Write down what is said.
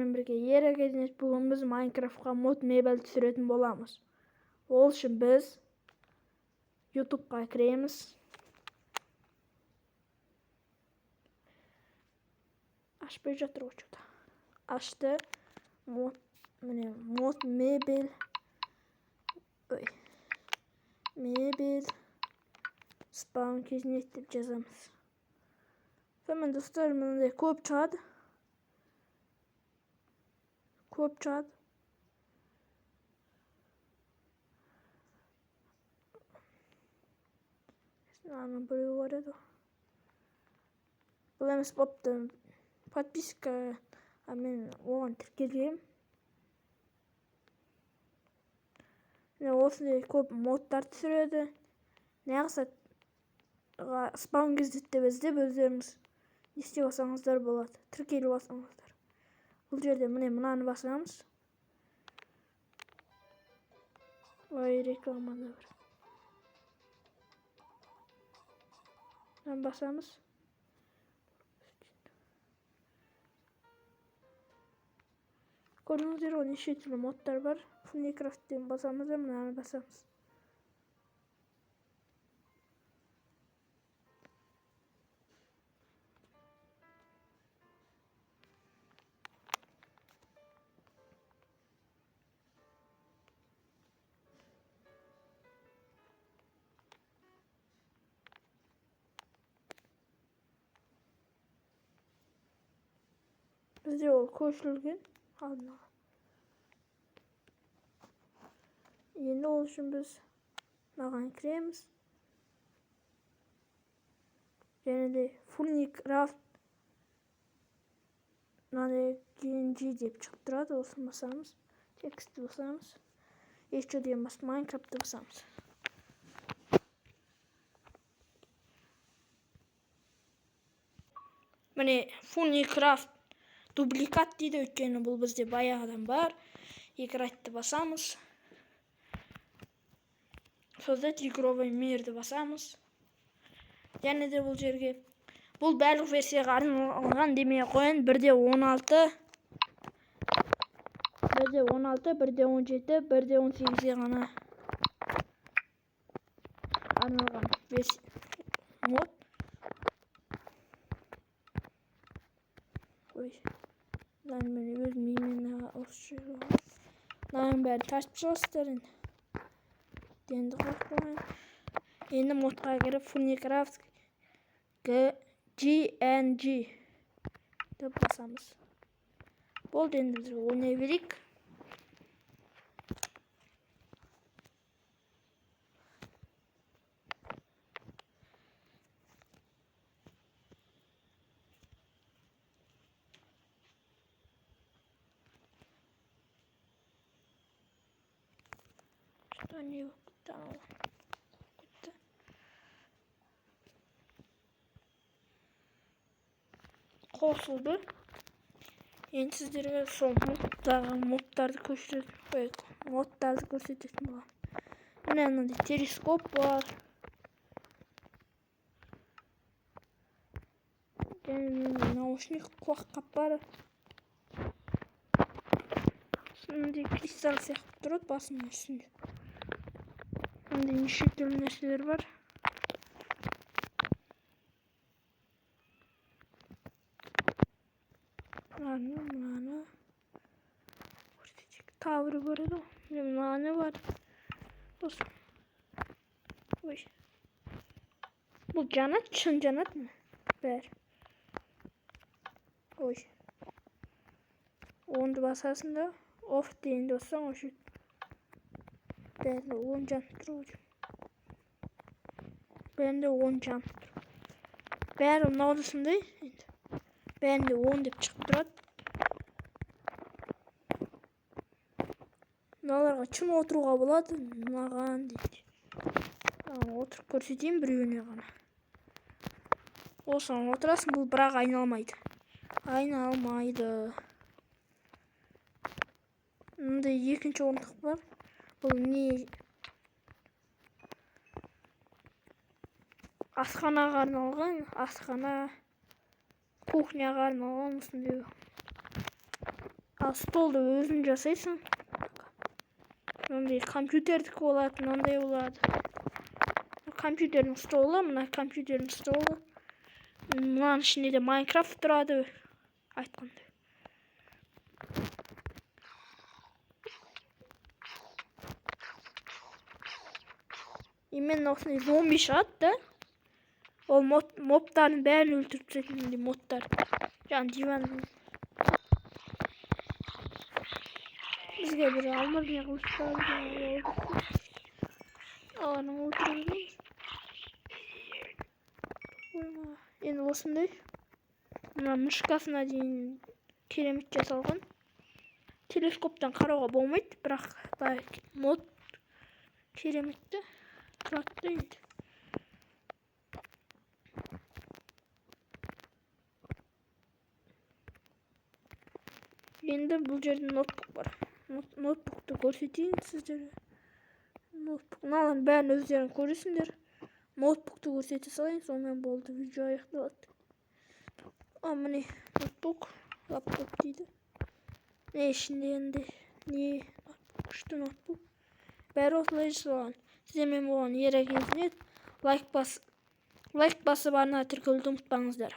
Сіздермен бірге Ера Кезнес. Бүгін біз Майнкрафтқа мод мебель түсіретін боламыз. Ол үшін біз YouTube'қа кіреміз. Ашпай жатыр ғой что-то. Ашты. Мод, міне, мод мебель. Ой. Мебель спаун Кезнет деп жазамыз. Сонымен достар, мынандай көп шығады. Көп шығады. Ана біреу бар еді. Бұл емес бопты. Подписка, мен оған тіркелгенмін. Міне осындай көп модтар түсіреді. Неғылса спаун кездет деп іздеп өздеріңіз не істеп алсаңыздар болады. Тіркеліп алсаңыздар. Бұл жерде міне мынаны басамыз. Ой, реклама да бар. Мынаны басамыз. Көрдіңіздер ғой, неше түрлі модтар бар. Minecraft'ten басамыз да мынаны басамыз. Бізде ол көшірілген алдын ала. Енді ол үшін біз мынаған кіреміз. Және де Minecraft мынандай GNG деп шығып тұрады, осыны басамыз. Текстті басамыз. Еще деген басып Minecraft'ты басамыз. Міне Minecraft дубликат дейді, өйткені бұл бізде баяғыдан бар. Играйтты басамыз. Создать игровой мирді басамыз. Және де бұл жерге бұл барлық версияға арналған демей қояйын. 1.16, 1.16, 1.17, 1.18-ге ғана арналған версия мод. Ой, мынаның мен өзім именно осы жерге қойып. Мынаның бәрін тартып шығасыздар енді. Енді қойып қояйын. Енді модқа кіріп Minecraft GNG деп басамыз. Болды, енді біз ойнай берейік. Что не болып кетті анау? Кетті. Қосылды. Енді сіздерге сол модтағы модтарды көшіретін, ой, модтарды көрсететін боламын. Міне мынандай телескоп бар. Және мынандай наушник, құлаққап бар. Мынандай кристалл сияқты тұрады басымның үстінде. Мынандай неше түрлі нәрселер бар. Мынаны, мынаны көрсетейік. Тағы біреу бар еді ғой. Міне мынаны бар. Осы. Ой. Бұл жанат, шын жанат міне. Бәрі. Ой. Онды басасың да, off дегенді бассаң, өшеді. Бәрінде он жанып тұр ғой. Бәрінде он жанып тұр. Бәрі мынау да сондай енді. Бәрінде он деп шығып тұрады. Мыналарға шын отыруға болады, мынаған дейді. Мынаған отырып көрсетейін біреуіне ғана. Осыған отырасың, бұл бірақ айналмайды. Айналмайды. Мындай екінші орындық бар. Бұл не? Асханаға арналған, асхана, кухняға арналған осындай Ал столды өзің жасайсың. Мынандай компьютердікі болады, мынандай болады. Компьютердің столы, мына компьютердің столы. Мынаның ішінде де Майнкрафт тұрады, айтқандай. Именно осындай зомби шығады да. Ол мобтардың бәрін өлтіріп тастайтын мындай модтар. Жаңа диван. Бізге бір алмазный қылыш бар, аларың өлтіріп. Енді осындай. Мына мышкасына дейін керемет жасалған. Телескоптан қарауға болмайды, бірақ былай мод кереметті тұрады да енді. Енді бұл жерде ноутбук бар. Ноутбукты көрсетейін сіздерге. Ноутбук, мыналардың бәрін өздерің көресіңдер. Ноутбукты көрсете салайын, сонымен болды, видео аяқталады. А, міне ноутбук, лаптоп дейді. Не ішінде енді, не ноутбук, күшті ноутбук. Бәрі осылай жасалған. Сіздермен болған Ера Кезінет. Лайк басып арнаға тіркелуді ұмытпаңыздар.